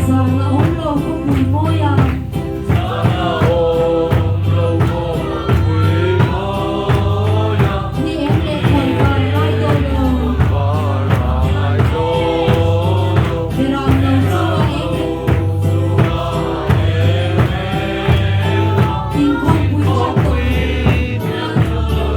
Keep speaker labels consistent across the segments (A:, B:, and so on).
A: Zan a awm lo khawpui mawi a. Ni eng leh khawi var ngai dawn lo. Beram lo chu a eng leh. Inkhawmpui tha tawh.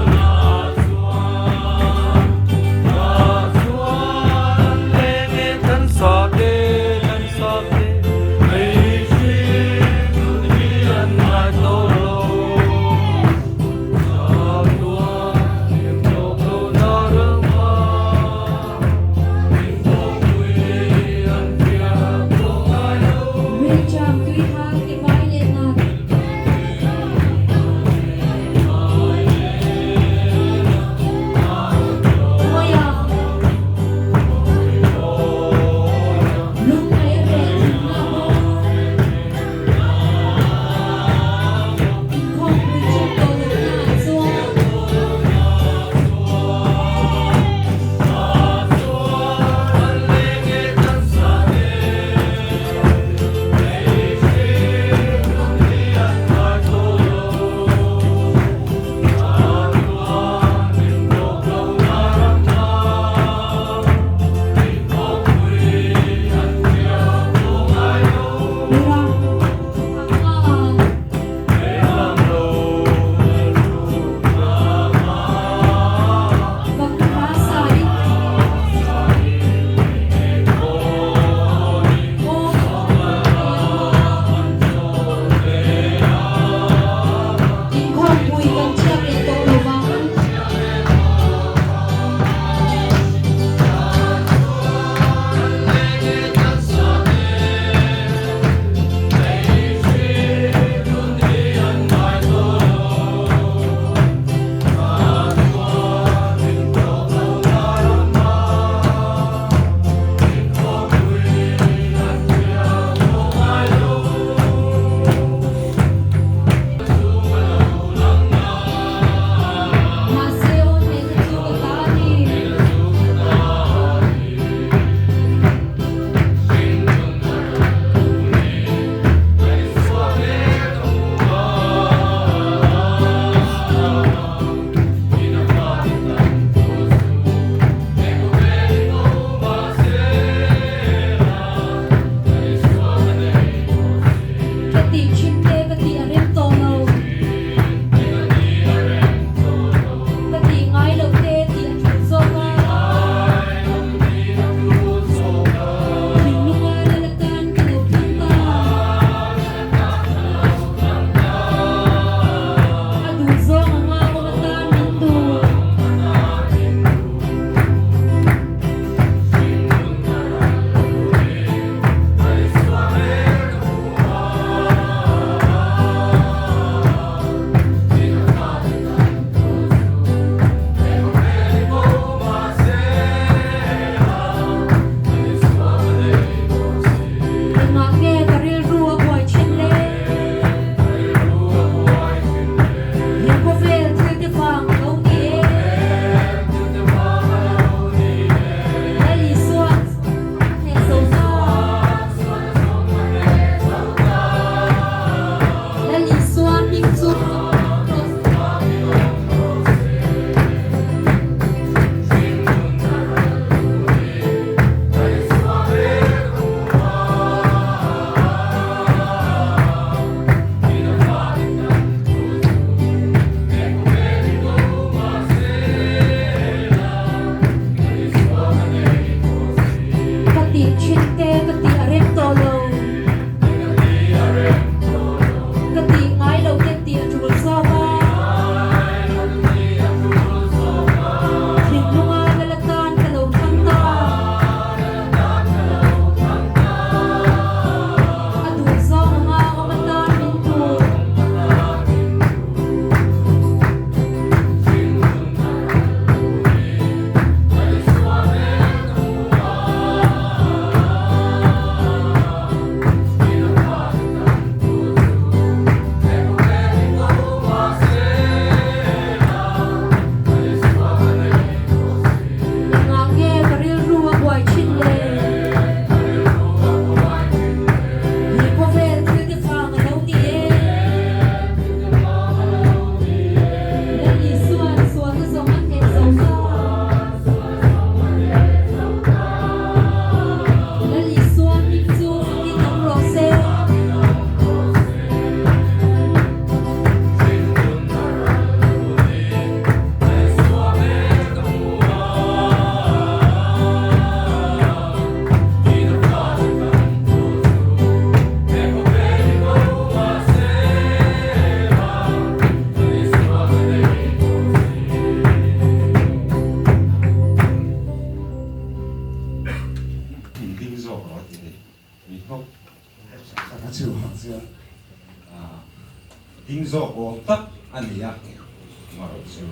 B: Ding zawk awm tak a ni a, amaherawh chu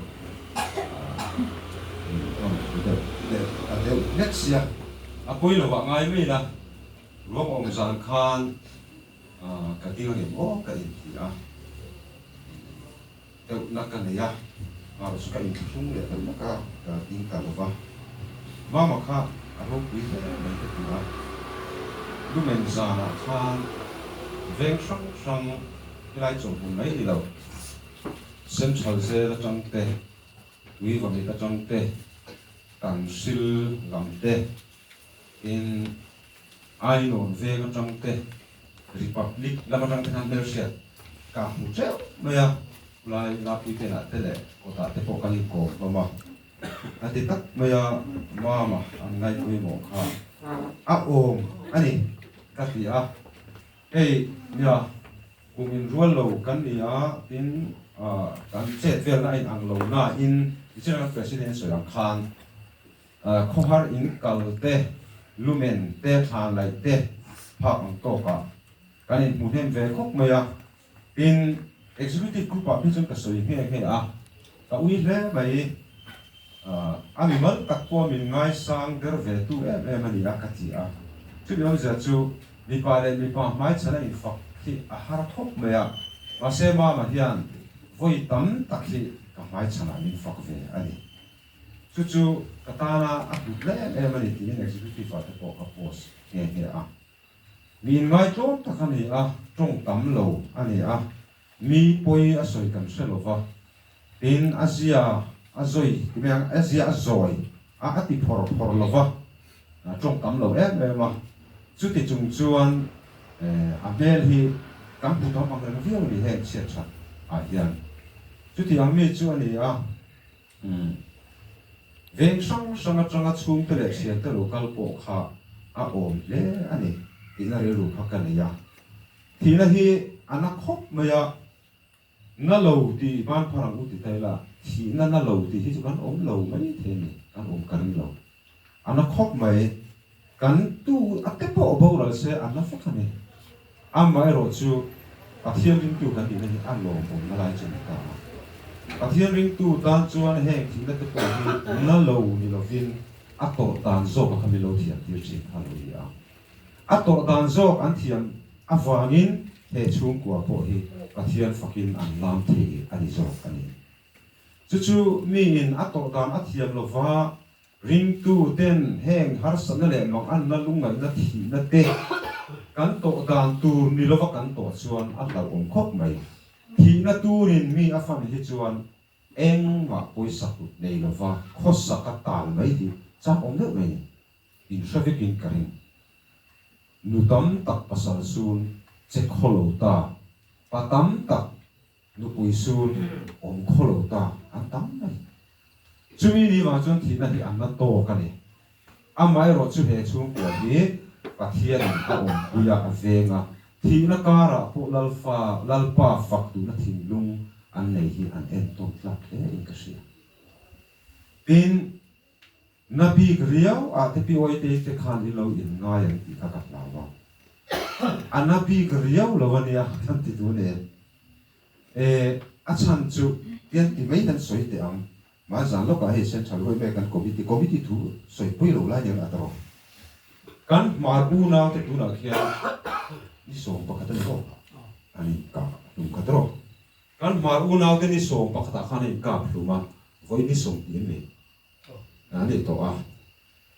B: min rawn thu deuh deuh ta deuh hlek sia, a pawi lovah ngai mai la, ruang awm zan khan ka ding angem aw ka inti a. Deuhna ka nei a, amaherawh chu ka inthlahrung leh deuh lawk a, ka ding ta lo va. Mama kha a ropui hle mai ka ti a, lumen zanah khan veng hrang hrang helai chawlhhmun mai ni lo, Central Jail atang te, Tuivamit atang te, Tanhril lam te, tin Ainawn veng atang te, Republic lam atang te khan hmelhriat ka hmu teuh mai a, khulai Lapuitenah te leh kawtah te pawh kan inkawm hlawm a. A ti tak mai a, Mama an ngaihpawimawh kha a awm a ni ka ti a. Hei nia, kum inrual lo kan ni a, tin kan chet velna a inang lo nain General President sawi ang khan Khawhar in kal te, lumen te, thlan laih te phak ang tawkah kan inhmu hnem ve khawp mai a. Tin, Executive Group ah phei chuan ka sawi nghe nghe a, ka ui hle mai. A mimal tak pawh min ngaisang der ve tu em em a ni a ka ti a. Chumi awmzia chu mipa leh mipa hmaichhan a infak hi a har khawp mai a, mahse Mama hian vawi tam tak hi ka hmaichhanah min fak ve a ni. Chu chu ka tana a hlut lem em a ni tiin Executive ah te pawh ka post nghe nghe a. Mi inngaihtlawm tak a ni a, tawng tam lo a ni a, mi pawi a sawi kan hre lo va, tin a zia a zawi ti mai ang, a zia a zawi a, a ti phawr phawr lo va, tawng tam lo em em a. Chuti chung chuan a hmel hi kan hmu tam ang reng viau a ni heng chhiat that ah hian. Chuti ang mi chu a ni a. Umm. Veng hrang hrang atanga chhungte leh thiante lo kal pawh kha a awm hle a ni tihna rilru kha ka nei a. Thihna hi a na khawp mai a, na lo tih hman phar ang u ti ta ila, thihna na lo tih hi chu kan awm lo mai thei a ni, kan awm ka ring lo. A na khawp mai. Kan tu a te pawh boral se a na vek a ni. Amaherawh chu Pathian ringtu kan nihna hi a lawmawmna lai chu a ni ta a. Pathian ringtu tan chuan heng thihna te pawh hi na lo ni lovin a tawrh dan zawk a kha min lo thiam tir thin kha a lo ni a. A tawrh dan zawk an thiam avangin he chhungkua pawh hi Pathian fakin an lam thei a ni zawk a ni. Chu chu miin a tawrh dan a thiam lova Ringtu ten heng harsatna leh manganna lungngaihna thihna te kan tawh dan tur ni lova kan tawh chuan a hlauhawm khawp mai. Thihna turin mi a fan hi chuan engmah pawisa kut nei lova khawsaka tal mai hi chak awm deuh mai ni. Inhre vekin ka ring. Nu tam tak pasal sun che khaw lo ta, pa tam tak Nupui sun awm khaw lo ta an tam mai. Chumi ni vang chuan thihna hi an la tawk a ni. Amaherawh chu he chhungkua hi Pathianin a awmpui a, a veng a, thihna karah pawh Lalfa, Lalpa fak duhna thinlung an nei hi an entawn tlak hle in ka hria. Tin, na bik riau ah te POA te te khan in lo inngai ang tih kha ka hlau a. A na bik riau lo a nia kan ti duh nen. E, a chhan chu tian ti mai kan sawi teh ang. Mahse zan lawkah hei Central Yma kan committee, committee thu sawi pui lo lai nia a tawrh. Kan hmar unau te tunah khian ni 11 a ni bawk. An inkah hlum khat rawh. Kan hmar unau te ni 11 ah khan a inkap hlum a, vawi ni sawm tih an nei. A ni tawh a.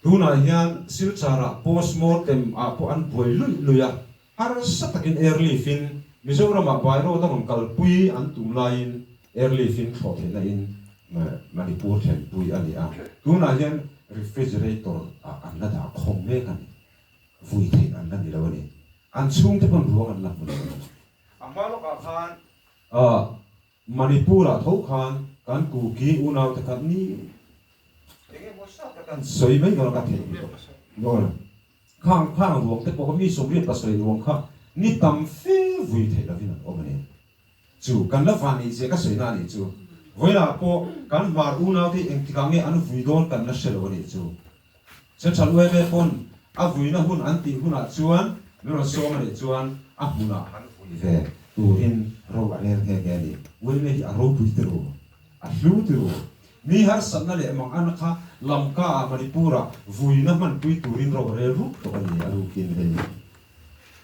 B: Tunah hian Silchar-ah post-mortem ah pawh an buai luih luih a, harsa takin airlift in Mizoram-ah by road a rawn kalpui an tum laiin airlift in thlawh theihna in Manipur thlenpui a ni a. Tunah hian refrigerator ah an la dah khawm mek a ni. Vui theih an la ni lo a ni. An chhungte pawn ruang an la hmu lo a ni. A hma lawkah khan Manipur-ah tho khan kan Kuki unaute kha ni eng emaw zat kha kan sawi mai dawn a ka theih ni tawh dawn a. Khang khang ruang te pawh kha mi 87 ruang kha ni tam fe vui theih lovin an awm a ni. Chu kan la van neih zia ka sawi na a nih chu. Vawilah pawh kan hmar unaute engtikah nge an vui dawn kan la hre lo a nih chu. Central yma pawn a vuina hun an tih hunah chuan min rawn sawm a nih chuan a hmunah kan vui ve turin Ro a rel nghe nghe a ni. Uaime hi a ropui ti ru, a hlu ti ru. Mi harsatna leh mang an kha Lamka ah Manipur ah vuina hmanpui turin ro a rel rup tawh a ni a rukin hei.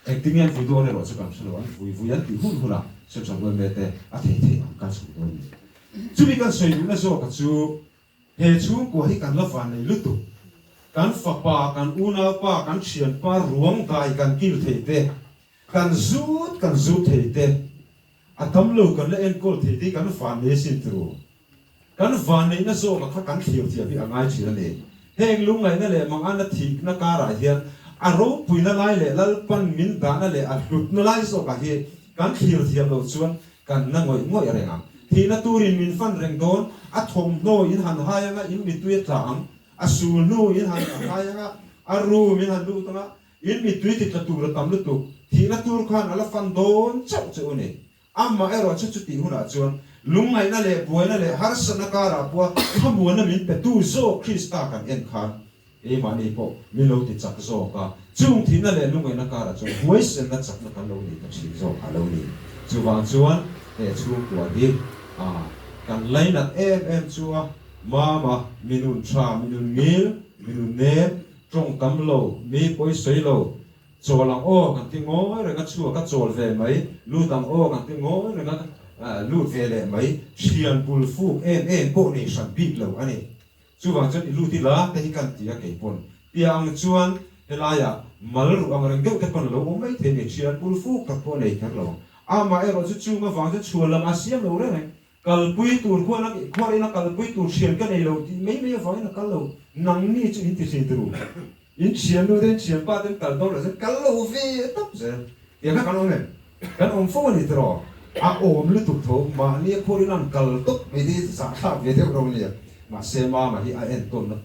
B: Engtinge an vui dawn erawh chu kan hre lo, an vui vui an tih hun hunah Central Uaime te a thei thei ang kan chhuh dawn a ni. Chumi kan sawi duhna zawka chu he chhungkua hi kan la vannei lutuk. Kan fapa, kan unaupa, kan thianpa ruang dai kan kil thei te, Kan zut kan zut thei te, a tam lo kan la enkawl thei te hi kan vannei asin turu. Kan vanneihna zawkah kha kan thlir thiam hi a ngai thin a ni. Heng lungngaihna leh mangana thikna karah hian a ropuina lai leh Lalpan min dahna leh a hlutna lai zawkah hi kan thlir thiam loh chuan kan na ngawih ngawih reng ang. Thihna turin min fan reng dawn, a thawmhnaw in han hai anga in mittui a tla ang, a sulhnu in han hai anga a room in han lut anga, In mittui ti tla tur a tam lutuk, thihna tur khan a la fan dawn chauh che u ni. Amah erawh chu chutih hunah chuan lungngaihna leh buaina leh harsatna karah pawha thlamuanna min petu zawk Krista kan en khan keimahni pawh min lo ti chak zawk a, chung thihna leh lungngaihna karah chuan huaisenna chakna kan lo nei ta thin zawk a lo ni. Chuvang chuan he chhungkua hi kan lainat em em chu a, Mama, minun tha, minun ngil, minun nem, Tawng tam lo, mi pawi sawi lo, chawl ang aw kan ti ngawi reng a chhuak a chawl ve mai, lut ang aw kan ti ngawi reng a lut ve leh mai, thian bul fuk em em pawh nei hran bik lo a ni. Chuvang chuan i lut ila te hi kan ti a keipawn. Tia ang chuan helaiah mal ruh ang reng deuh te pawn a lo awm mai thei a ni, thian bul fuk tak pawh a nei kher lo ang. Amaherawh chu chung avang chuan chhuan lam a siam lo reng reng. Kalpui tur khuan a khuar ina kalpui tur thian ka nei lo tih mai mai avangin a kal lo. Nangni chu in ti thin tur u. In thiannu te in thianpa te an kal dawn lo chuan kal lo ve tawp zel. Tiang kha kan awm em? Kan awm fo a ni tiraw? A awm lutuk tho. Mahni a khuar ina an kal tawp mai te hi zahthlak ve deuh reuh a nia. Mahse mama hi a entawnna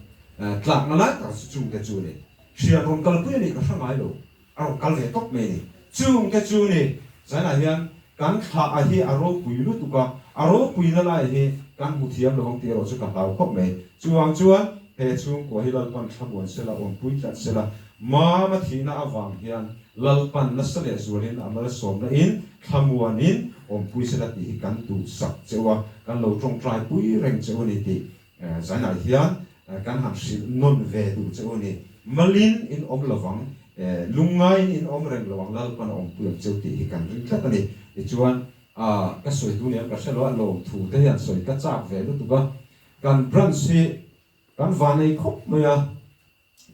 B: tlakna lai tak chu chungte chu a ni. Thian rawn kalpui a nih ka hre ngai lo. A rawn kal ve tawp mai a ni. Chung te chu ni, zainah hian kan thla a hi a ropui lutuk a, a ropuina lai hi kan hmu thiam lo ang tih erawh chu ka hlau khawp mai. Chuvang chuan he chhungkua hi Lalpan thlamuan sela, awmpui tlat sela, Mama thihna avang hian Lalpan nasa leh zualin a malsawmna in thlamuanin awmpui sela tih hi kan duhsak cheu a, kan lo tawngtai pui reng cheu a ni tih Zainah hian kan han hrilh nawn ve duh che u ni. Malin in awm lovang, lungngaiin in awm reng lo ang, Lalpan a awmpui ang cheu tih hi kan ring tlat a ni. Tichuan, ka sawi tu nia ka hre lo a, lawmthu te hian sawi ka chak ve lutuk a. Kan branch hi kan vanei khawp mai a,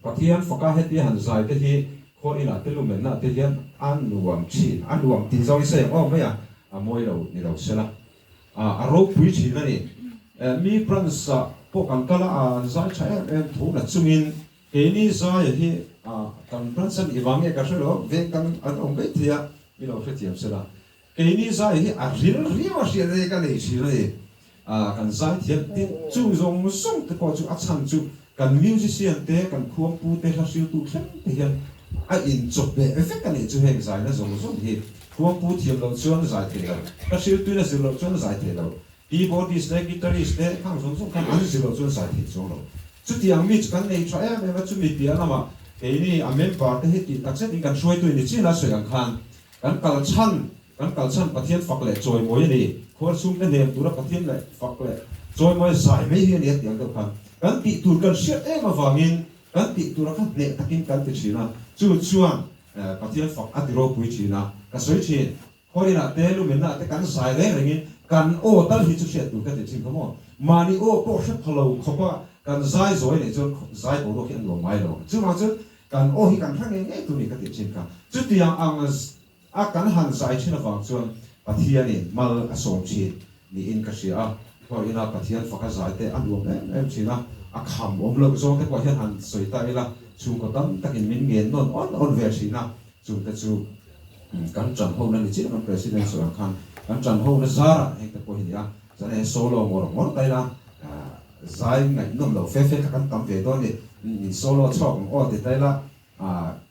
B: Pathian faka hetia han zai te hi khaw inah te lumenna te hian a nuam thin, a nuam tih zawng i sawi ang aw mai a, a mawi lo ni lo sela, a ropui thin a ni. Mi branch ah pawh kan kal a, an zai tha em em tho na chungin keini zaia hi kan branch a nih vang nge ka hre lo, veng dang an awm mai thei a, mi lo hrethiam sela. Keini zai hi a ril riau a hriat e ka nei thin a ni. Kan zai thiam tin chung zawng zawng te pawh chu a chhan chu kan musician te, kan khuangpu te, hla hriltu thleng te hian a inchawp beh vek a nih chu heng zaina zawng zawng hi. Khuangpu thiam loh chuan zai thei lo, hla hriltuin a zir loh chuan zai thei lo, keyboardist te, guitarist te khang zawng zawng khan an zir loh chuan zai thei chuang lo. Chutiang mi chu kan nei tha em em a, chumi piah lamah keini a member te hi tih takzetin kan hruaitu in ni chin a sawi ang khan Kan kal chhan, Kan kal chhan Pathian fak leh chawimawi a ni. Khuar chhungte hnem tura Pathian leh fak leh chawimawi zai mai hi a ni a tih ang deuh khan kan tih tur kan hriat em avangin kan tih tura kha hneh takin kan ti thin a, chu chuan Pathian fak a ti ropui thin a, ka sawi thin. Khawirinah te, lumennaah te kan zai reng rengin kan aw tal hi chu hriat tur ka ti thin kha maw. Mahni aw pawh hre pha lo khawpa kan zai zawi neih chuan zai boruak hi a nuam ngai lo. Chuvang chuan Kan aw hi kan hre ngei ngei tur ni ka tih thin kha. Chutiang ang a kan han zai thin avang chuan Pathianin mal a sawm thin niin ka hria a. Khaw ina Pathian faka zai te a nuam em em thin a, a kham awm loh zawng te pawh hian han sawi ta ila, chhungkaw tam takin min ngen nawn awn awn ve thin a, chungte chu kan tan ho na ni chiah kan President sawi ang khan kan tan ho na zarah heng te pawh hi ni a, chuan hei solo ngawr ngawr ta ila, Zai ngaihnawm lo fe fe kha kan tam ve dawn ni. In solo chhuak ang aw ti ta ila,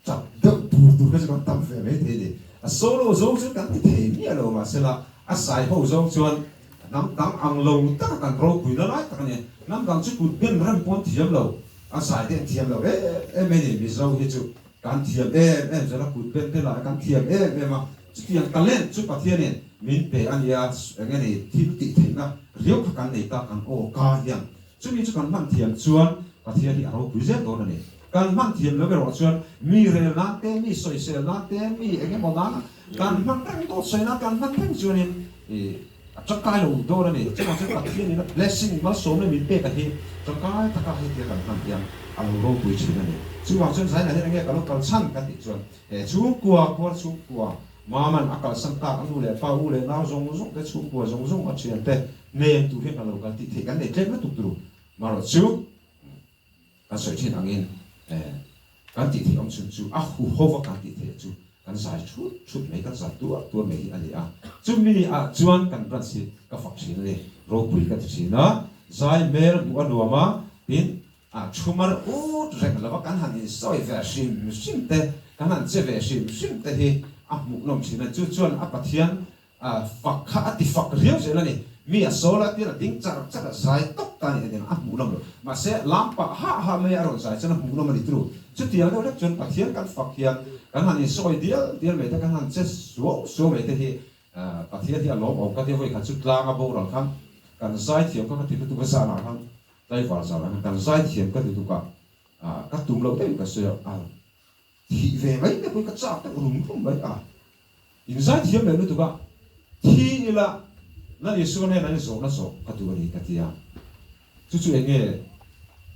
B: chak deuh tur tur kha chu kan tam ve mai thei ni. A solo zawng chu kan ti thei miah lo mahsela a zai ho zawng chuan hnam dang ang lo taka kan ropui na lai tak a ni. Hnam dang chu kut ben rem pawn thiam lo, a zai te an thiam lo em em mai ni. Mizo hi chu kan thiam em em zel a, kut ben te lah kan thiam em em a. Chutiang talent chu Pathianin. min pe a nia, eng nge ni thil tih theihna riau kha kan nei ta kan aw ka hian. Chumi chu kan hman thiam chuan Pathian hi a ropui zel dawn a ni. Kan hman thiam lo erawh chuan mi rel nan te, mi sawisel nan te, mi eng emaw nan kan hman reng dawt sawi nan kan hman reng chuanin ih a tangkai lo dawn a ni. Chuvang chuan Pathian ina blessing malsawmna min pek a hi tangkai taka hetia kan hman hian a lo ropui thin a ni. Chuvang chuan Zaina hian enge ka lo kal chhan ka tih chuan he chhungkua khuar chhungkua Maman a kalsan tak a nu leh pa u leh nau zawng zawng te chhungkua zawng zawng a thian te nen tur hian kan lo kal tih theih kan nei tlem lutuk tur marawh chu kan sawi thin angin kan tih theih awm chhun chu a hu hova kan tih theih chu kan zai thut thut mai kan zai tuar tuar mai hi a ni a chumi ah chuan kan branch hi ka fak thin a ni ropui ka ti thin a zai hmel hmuh a nuam a tin A thumar ut reng lova kan han insawi ve hrim hrim te, kan han che ve hrim hrim te hi a hmuhnawm thin a, chu chuan a Pathian fak kha a ti fak riau zel a ni. Mi a sawl a tir a ding char char a, zai tawp ta a ni a hmuhnawm lo. Mahse lam pah hah hah mai a rawn zai chuan a hmuhnawm a ni turu. Chutiang deuh hlek chuan Pathian kan fak hian kan han insawi dial dial mai te, kan han che suau suau mai te hi Pathian hi a lawmawm ka ti a, vawikhat chu tlang a boral khan kan zai thiam kha ka ti lutuk a, zanah khan Tlaivar zan ah khan kan zai thiam ka ti tuk a, ka tum loh deuhin ka sawi a, thih ve mai te pawhin ka chak deuh rum rum mai a, in zai thiam leh lutuk a, thi ila Lal Isua nen an inzawhna zawh ka duh a ni ka ti a, chu chu eng nge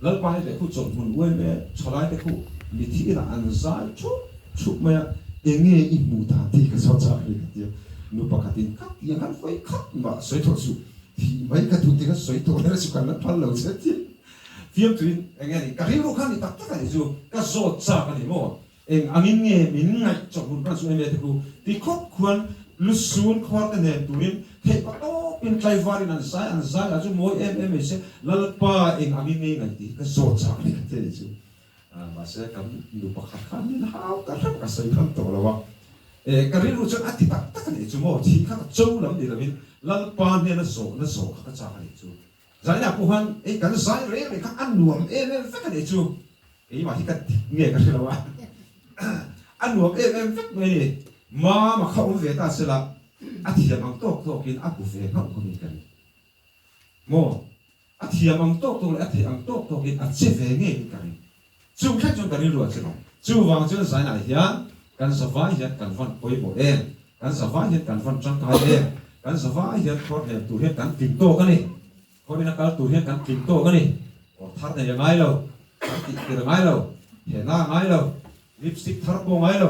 B: Lalpa hi leh khu chawlhhmun uai mai a, thalai te khu mithi inah an zai thup thup mai a, eng nge i hmuh dan tih ka zawh chak a ni ka ti a, nu pakhatin khat tiang khan vawi khat mah sawi tawh suh. Thih mai ka duh tir a sawi tawh hle chu kan la phal lo che tih fiamtuin eng nge ni ka rilru khan ni tak tak a ni chu ka zawt chak a ni maw eng angin nge min ngaih chawhmut hman chu em te khu ti khawp khuan lusun khuar te nen turin theih pa tawpin tlaivarin an zai an zai lah chu mawi em em mai se Lalpa eng angin nge ngaih tih hi ka zawt chak a ni ka ti a ni chu mahse kan nu pakhat khan min hau ta hrep ka sawi ngam tawh lo a. E, ka rilru chuan a ti tak tak a nih chu maw? Thih kha ka cho lam ni lovin Lalpa hnena zawhna zawh kha ka chak a nih chu. Zaina pawh khan ei kan zai reng reng kha a nuam em em vek a nih chu. Keimah hi ka dik nge ka hre lo a, a nuam em em vek mai a ni. Mama kha awm ve ta sela a thiam ang tawk tawkin a bu ve nghauh nghauhin ka ring. Maw? A thiam ang tawk tawk leh a theih ang tawk tawkin a che ve ngeiin ka ring. Chung thleng chuan ka rilru a che lo. Chuvang chuan zainah hian kan zavai hian kan van pawimawh em? Kan zavai hian kan van tangkai em? Kan zavai hian khuar hnem tur hian kan tling tawk a ni. Khuar ina kal tur hian kan tling tawk a ni. Kawr thar nei a ngai lo, kan tih tir a ngai lo, hehna a ngai lo, lipstick thar pawh a ngai lo,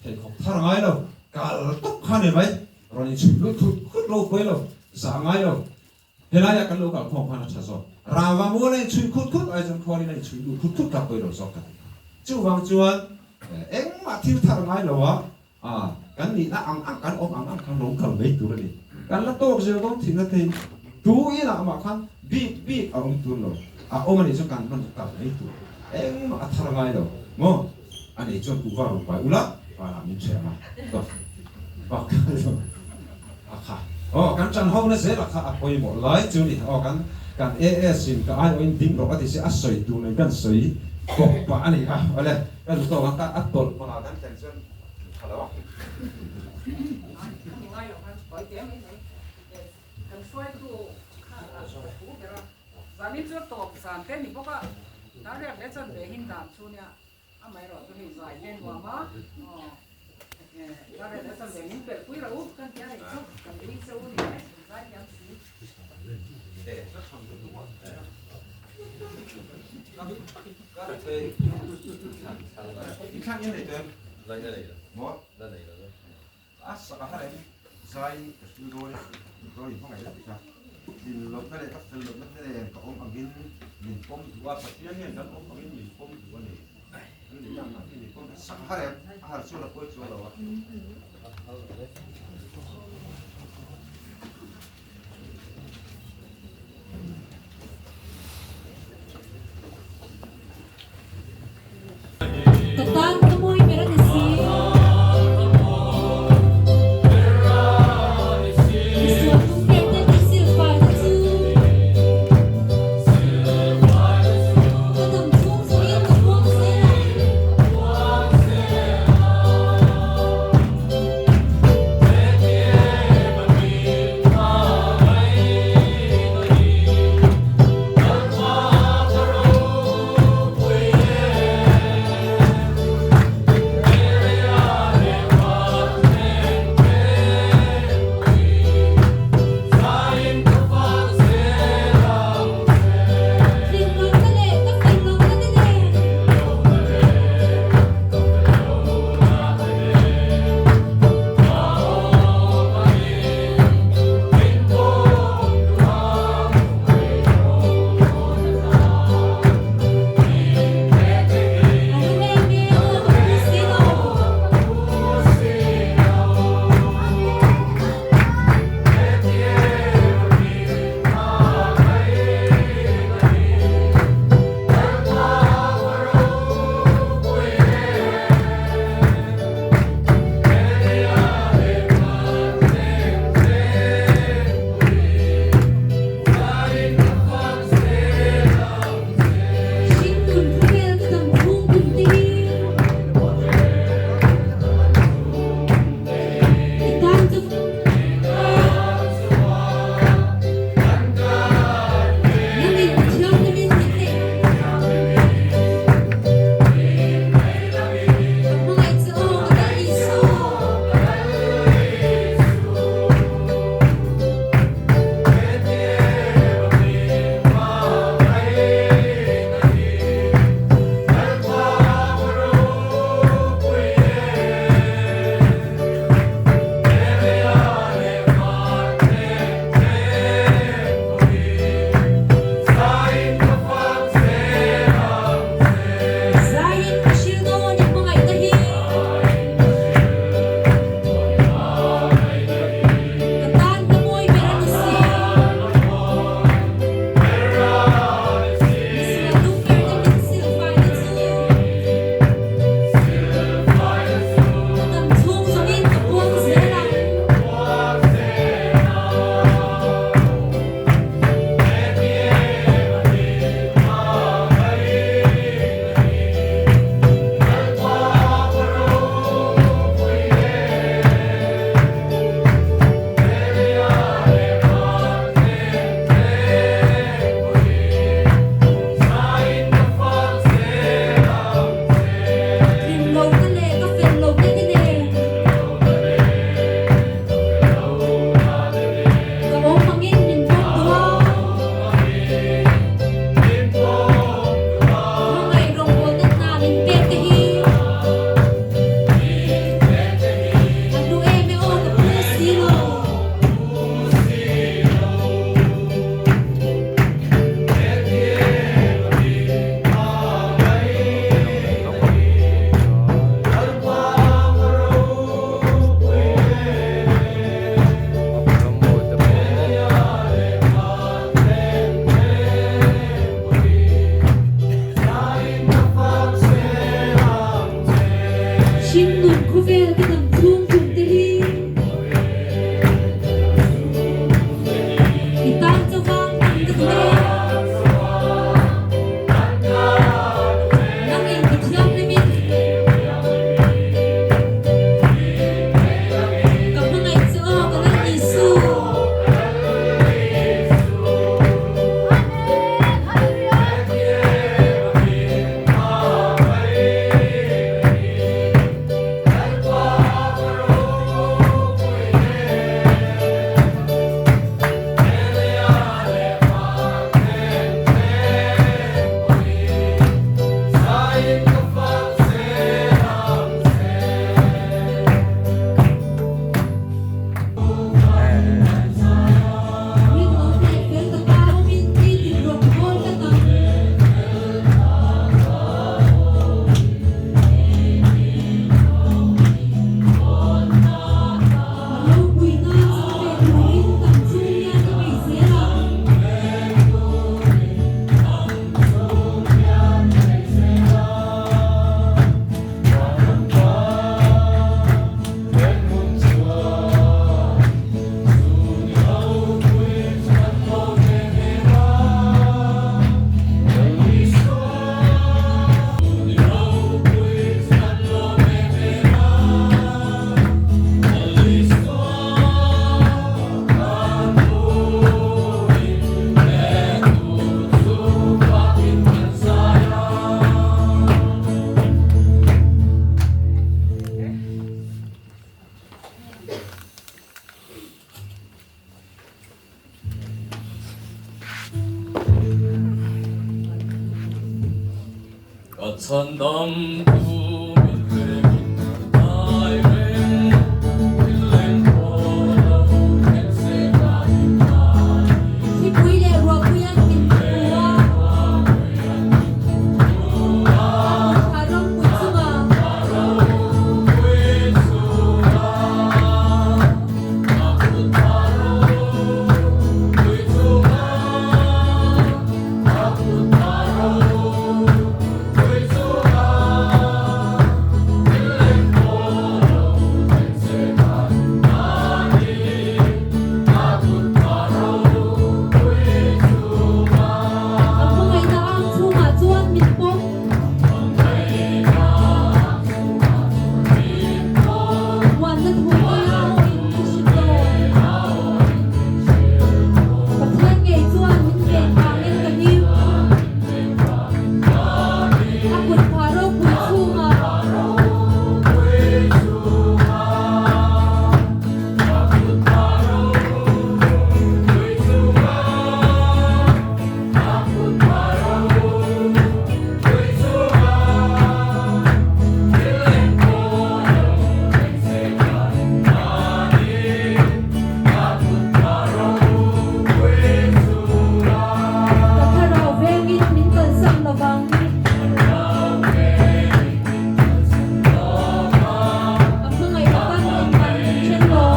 B: pheikhawk thar a ngai lo, kal tawp kha a ni mai. Rawn inchhuih lut khut khut lo pawi lo, zah a ngai lo. Helaiah kan lo kal khawm khan a tha zawk. Rava mual a inchhuih khut khut ai chuan khualin a inchhuih lut khut khut tak pawh i lo zawk ta ti. Chuvang chuan engmah thil thar ngai lo a, kan nihna ang ang kan awm ang ang khan lo kal mai tur a ni. Kan la tawk zel dawn thin na thei. Tu inah mah khan bik bik a awm tur lo. A awm a nih chuan kan hman chu kal mai tur. Engmah a thar ngai lo maw? A nih chuan kuhva rawn pai ula vanah min hreh ang a. Bak a kha aw kan ṭan ho na zel a kha a pawimawh lai chu ni aw kan kan AS in ka aiawhin ding rawh a ti si a sawi tur nei kan sawi kawp pah a ni kha awle ka duh tawk ang ka a tawlh hmangah kan thlen chuan tha lo a.
C: Kan hruaitu kha a thu ber a, zanin chu a tawp zan te ni bawk a, Darriak leh chuan ve hin dan chu nia. Amaherawh chu hei zai te nuam a, aw Darriak leh chuan ve min pelh pui rauh u kan ti a hei chu kan ui che u ni e, in zai thiam si.
B: A sak a har em? Zai ka hrilh dawn e, dawn in hmangaih la ti kha. Tlin lohna leh ka fel lohna te nen ka awm angin min pawm duh a, Pathian hian kan awm angin min pawm duh a ni. Kan nih ang angin min pawm duh a, sak a har em? A har chuan a pawi chuang lo a.
A: Ka tan ka mawi ber a ni si. Misual tum ber te min silfai na chu. Ka dam chhung zawngin ka puang zel ang. Hringnun khawvel ka dam chhung tum te hi. I tan chauva hman ka duh e. Nangin ka thianghlimin. Ka hmangaih che aw ka Lal Isu. Rinawm leh fel taka awmin nitin rawng bawl tlat ang. Ka ropuina chang ve turin kan chung hian i bei zel ang.
D: Ka chhandam tu min vengin ngai reng, thil leng pawh lo thleng se ka inhai.
A: Thlipui leh ruahpuian min hmu a, a kutphah ropui chungah. A hmangaihna ang chhungah chuan min pawm. Muanna thu awia awin ka hre tawh. Pathian ngei chuan min ven vangin ka him. A kut phah ropui chhungah. Ka thlarau vengin min kalsan lovang. A hmangaih tak engman min then lo.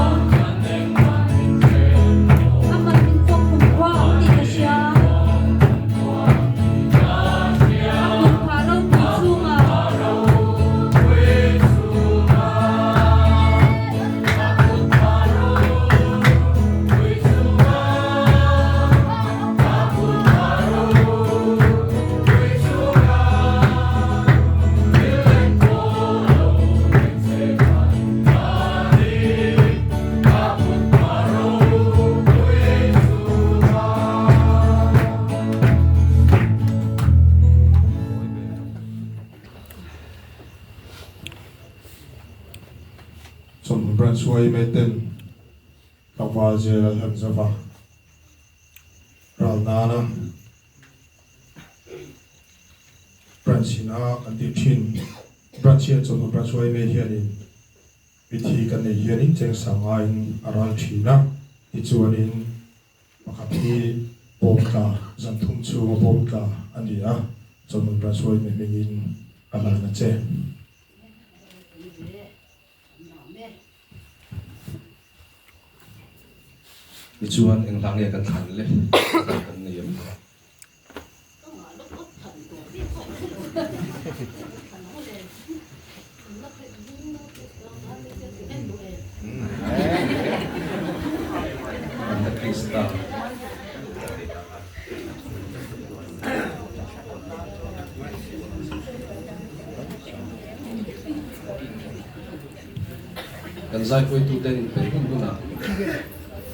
A: Aman min fawk kum khua ang tih ka hria. A kut phah ropui chhungah.
E: Chawlhmun Branch yma ten tlangval zel an han zauh a, ral nana Branch in a kan tih thin Branch hian Chawlhmun Branch yma hianin mithi kan nei hianin cheng sangaiin a ral thin a, tichuanin Pakhat hi bawm tla, zan thum chhunga bawm tla a ni a, chawhmun branch huai hmingin a hlan a che.
B: Tichuan eng hla nge kan thlan le? Hla kan nei em?
D: Krista. Kan zaihruaituten inpeih hun hunah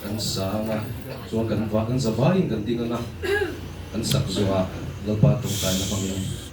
D: kan sang a, chuan kan va kan zavaiin kan ding ang a, kan sak zuah Lalpa tawngtaina hmangin.